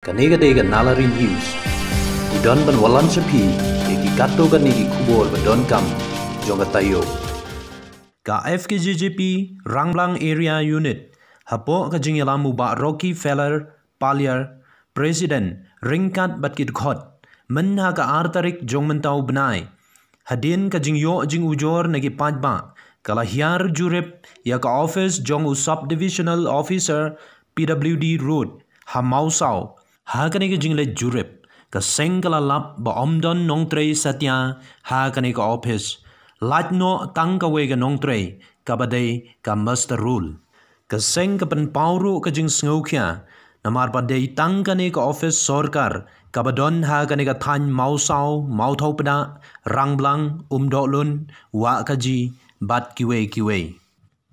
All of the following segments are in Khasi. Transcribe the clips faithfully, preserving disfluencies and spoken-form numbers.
Kane ka dei ka Nalari News. Ki don ban wallam sha phi ïa ki katto katne ki khubor ba donkam jong ka taïew. Ka F K J J P Rangblang Area Unit, hapoh ka jingïalam u Bah Rocky Feller Paliar, President, ryngkat bad ki dkhot, myn ha ka ar tarik jong mynta u bnai, hadien ka jingïoh jingujor na ki paidbah, ka la hiar jurip ïa ka office jong u Sub Divisional Officer P W D Road ha Mawsaw. Ha kane ka jingleit jurip, ka seng ka la lap ba ym don nongtrei satia ha kane ka office, lait noh tang kawei ka nongtrei, kaba dei ka muster roll. Ka seng ka pynpaw ruh ka jingsngewkhia, namar ba dei tang kane ka office sorkar kaba don ha kane ka thaiñ Mawsaw, Mawthawpdah, Rangblang, Umdohlun, Wahkaji bad kiwei kiwei.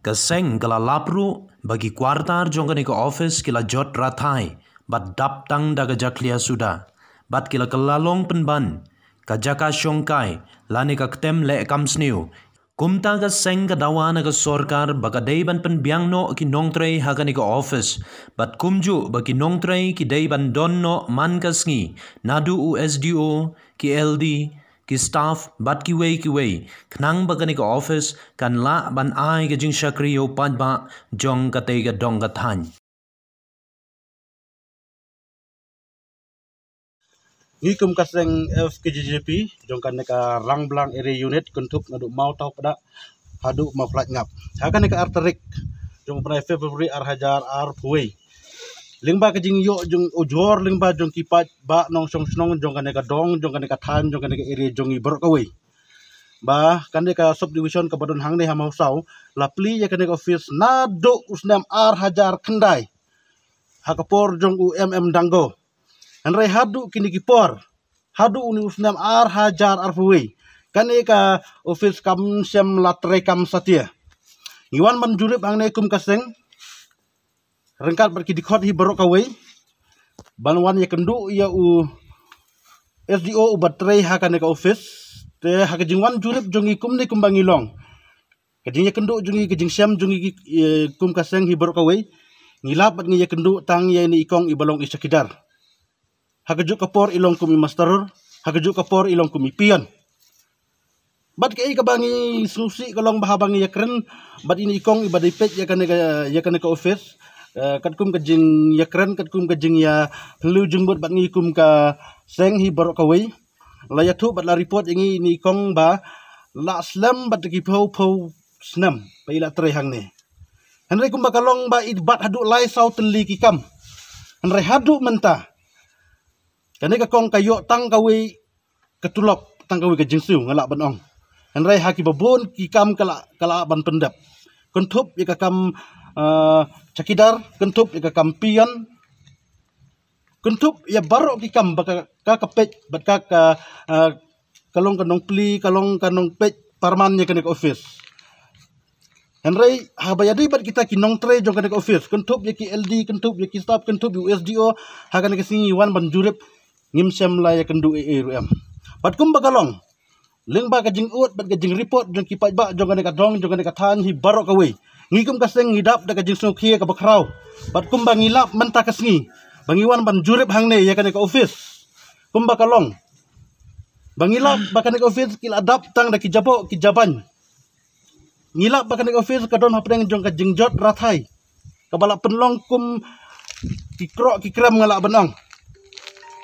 Ka seng ka la lap ruh ba ki quarter jong kane ka office ki la jot rathai bad dap tang da ka jakhlia suda, bad ki la kylla long pynban ka jaka shongkai lane ka ktem leh kam sniew. Kumta ka seng ka dawa na ka sorkar ba ka dei ban pynbiang noh ki nongtrei ha kane ka office, bad kumjuh ba ki nongtrei ki dei ban don noh man ka sngi, naduh u S D O, ki L D, ki staff bad kiwei kiwei, khnang ba kane ka office kan lah ban ai ka jingshakri ïa u paidbah jong katei ka dong ka thaiñ. Ngi kum ka seng F K J J P jong kane ka Rangblang Area Unit, kynthup naduh Mawthawpdah haduh Mawkhlaiñngap, ha kane ka ar tarik jong u bnai February ar hajar arphew wei, lyngba ka jingïoh jingujor lyngba jong ki paidbah nongshong shnong jong kane ka dong, jong kane ka thaiñ, jong kane ka area jong ngi baroh kawei, ba kane ka subdivision kaba don hangne ha Mawsaw la plie ïa kane ka office naduh u snem ar hajar khyndai, ha ka por jong u M M Dango. Hynrei haduh kine ki por, haduh une u snem ar hajar arphew wei, kane ka office kam shym la treikam satia. Ngi wan ban jurip hangne kum ka seng, ryngkat bad ki dkhot hi baroh kawei, ban wan ïakynduh ïa u S D O uba trei ha kane ka office. Te ha ka jingwan jurip jong ngi kumne kumba ngi long, ka jingïakynduh jong ngi, ka jingshem jong ngi, eh, kum ka seng hi baroh kawei, ngi lap bad ngi ïakynduh tang ïa ine i kong iba long i chakidar. Ha kajuh ka por i long kum i master, ha kajuh ka por i long kum i peon. Bad kaei kaba ngi sngewsih ka long ba haba ngi ïakren bad ine i kong iba dei peit ïa kane ka, ïa kane ka office, eh, katkum ka jingïakren, katkum ka jingïa hliew jingmut bad ngi kum ka seng hi baroh kawei, la ïathuh bad la report ïa ngi ine i kong ba la slem bad ki phew phew snem ba i la trei hangne. Hynrei kumba ka long ba i bat haduh lai saw tylli ki kam. Hynrei haduh mynta, kane ka kong ka ïoh tang kawei ka tulop, tang kawei ka jingsiew, nga lah ban ong. Hynrei ha kiba bun ki kam ka lah, ka lah ban pyndep. Kynthup ïa ka kam, eh, chakidar, kynthup ïa ka kam peon, kynthup ïa baroh ki kam ba ka, ka, ka peit, bad ka, ka, eh, ka long ka nongplie, ka long ka nongpeit parman ïa kane ka office. Hynrei haba ïadei bad kita ki nongtrei jong kane ka office, kynthup ïa ki L D, kynthup ïa ki staff, kynthup ïa u S D O, ha kane ka sngi ngi wan ban jurip, ngim shym la ïakynduh ei ei ruh em. Bad kumba ka long, lyngba ka jingud bad ka jingreport jong ki paidbah jong kane ka dong, jong kane ka thaiñ hi baroh kawei, ngi kum ka seng ngi dap da ka jingsngewkhia kaba khraw. Bad kumba ngi lap mynta ka sngi ba ngi wan ban jurip hangne ïa kane ka office, kumba ka long ba ngi lap ba kane ka office ki la dap tang da ki jaboh ki jaban. Ngi lap ba kane ka office ka don hapdeng jong ka jingjot rathai kaba la pynlong kum ki kroh ki krem, nga lah ban ong.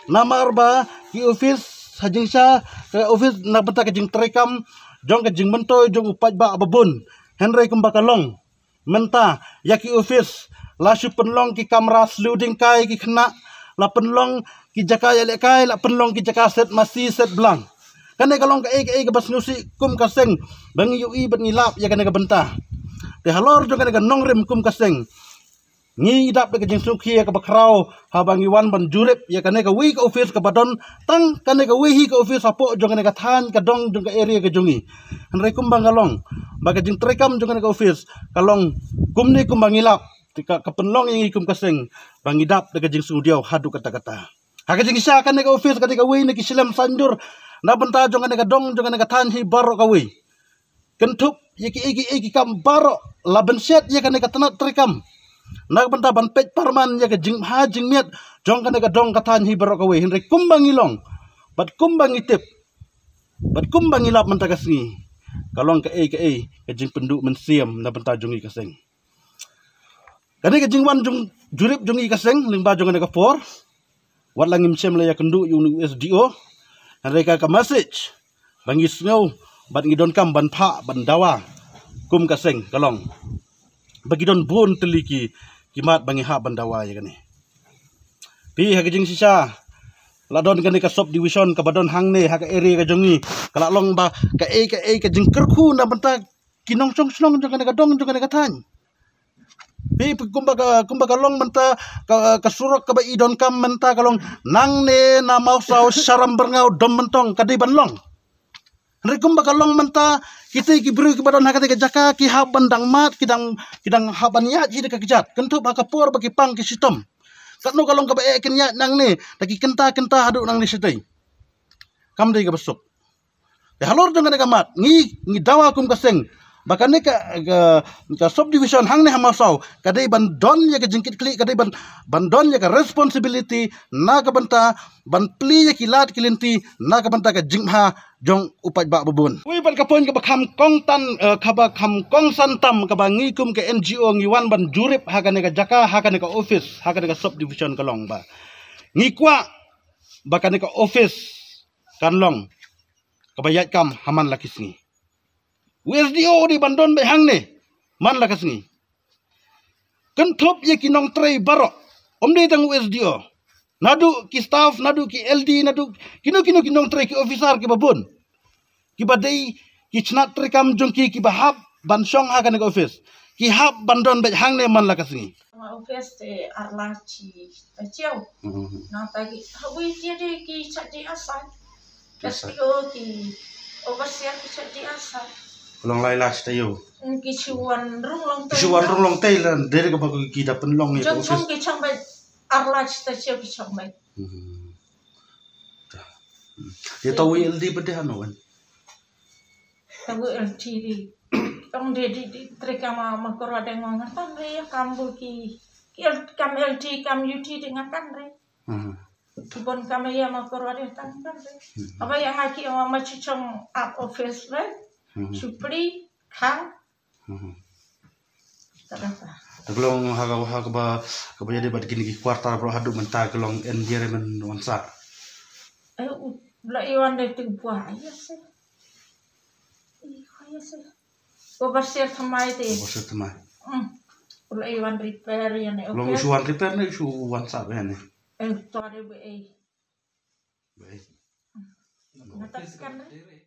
Namar ba ki office ha jingshisha, ka office na bynta ka jingtreikam jong ka jingmyntoi jong u paidbah ba bun. Hynrei kumba ka long, mynta ïa ki office la shu pynlong ki kamra sliew diengkai ki khynnah, la pynlong ki jaka ïalehkai, la pynlong ki jaka set masi set blang. Kane ka long kaei kaei kaba sngewsih kum ka seng ba ngi ïohi bad ngi lap ïa kane ka bynta. Te halor jong kane ka nongrim kum ka seng, ngi dap da ka jingsngewkhia kaba khraw haba ngi wan ban jurip ïa kane kawei ka office kaba don tang kane kawei hi ka office hapoh jong kane ka thaiñ ka dong jong ka area ka jong ngi. Hynrei kumba nga long ba ka jingtreikam jong kane ka office ka long kumne kumba ngi lap, te ka, ka pynlong ïa ngi kum ka seng ba ngi dap da ka jingsngewdiaw haduh katta katta. Ha ka jingshisha kane ka office ka dei kawei na ki shlem saiñdur na bynta jong kane ka dong, jong kane ka thaiñ hi baroh kawei. Kynthup ïa kiei kiei ki kam baroh, la bynshet ïa kane ka tnat treikam. Na ka bynta ban peit pyrman ïa ka jingmha jingmiat jong kane ka dong ka thaiñ hi baroh kawei, hynrei kumba ngi long bad kumba ngi tip bad kumba ngi lap mynta ka sngi, ka long kaei kaei ka jingpynduh mynsiem na bynta jong ngi ka seng. Kane ka jingwan jong, jurip jong ngi ka seng lyngba jong kane ka por, wat la ngim shym la ïakynduh ïa une u S D O, hynrei ka, ka message ba ngi sngew bad ngi donkam ban phah ban dawa kum ka seng ka long ba ki don bun tylli ki, ki mat ba ngi hap ban dawa ïa kane. Phi, ha ka jingshisha la don kane ka sub division kaba don hangne ha ka area ka jong ngi, ka la long ba kaei kaei ka jingkyrkhu na bynta ki nongshong shnong jong kane ka dong jong kane ka thaiñ. Phi, phi, kumba ka, kumba ka long mynta ka, ka surok kaba i donkam mynta ka long nangne na Mawsaw, Sharam, Byrngau, Dom Myntong, ka dei ban long. Hynrei kumba ka long mynta, kita ki briew kiba don ha kata ka jaka ki hap ban dang mad, ki dang, ki dang hap ban ïaid hi da ka kjat, kynthup ha ka por ba ki pang ki shitom. Katno ka long kaba eh kin ïaid nangne, da ki kynta kynta haduh nangne shatei. Kam dei kaba suk. Te halor jong kane ka mat, ngi, ngi dawa kum ka seng ba kane ka, ka, ka subdivision hangne ha Mawsaw ka dei ban don ïa ka jingkitkhlieh, ka dei ban, ban don ïa ka responsibility na ka bynta ban plie ïa ki lad ki lynti na ka bynta ka jingmha jong u paidbah babun. Wei, bad ka point kaba kham kongsan, eh, kaba kham kongsan tam kaba ngi kum ka N G O ngi wan ban jurip ha kane ka jaka, ha kane ka office, ha kane ka subdivision ka long ba ngi kwah ba kane ka office kan long kaba ïaid kam ha man la ki sngi. U S D O u dei ban don beit hangne man la ka sngi. Kynthup ïa ki nongtrei baroh, ym dei tang u S D O, naduh ki staff, naduh ki L D, naduh kino kino ki nongtrei, ki officer kiba bun, kiba dei ki chnat treikam jong ki, kiba hap ban shong ha kane ka office, ki hap ban don beit hangne man la ka sngi. Nga office te ar lai chi ta chiaw. Hmm. Nangta ki hawei ki de ki chah di asai. Yes, sir. S P O ki overseer ki chah di asai. Long lai lai ta ïew. Mm, ki chi wan rung long ki chi wan rung long tei la, dei ka ba ki da pynlong ïa ka office. Jong ki chang beit ar lai ta chiaw ki chang beit. Hmm. Ta. Hmm. Ïa ta wei L D ba dei hano wan. Tabu L T D. Tang de di, di, treikam ma, ma kor wa deng wa nga tan re, kam bu ki, ki L-, kam L T, kam U T de nga tan re. Hmm. Ki bon kam ïa ma kor wa deng tan tan re. Hmm. Aba ïa nga ki ma, ma chi chong ap office re. Hmm. Chupli, khang. Hmm. Tadata. Ta ka long ha ka, ha kaba, kaba ïadei bad kine ki quarter baroh haduh mynta ka long environment wan sah. Eh, u, la i wan de tu buah, ya se. Ih, ya se. Overseer thymmai te. Overseer thymmai. Hmm. U la i wan repair ïa ne. Long u shu wan repair ne u shu wan sah ïa ne. Eh, to de be ei. Be ei. Nga tak kan re.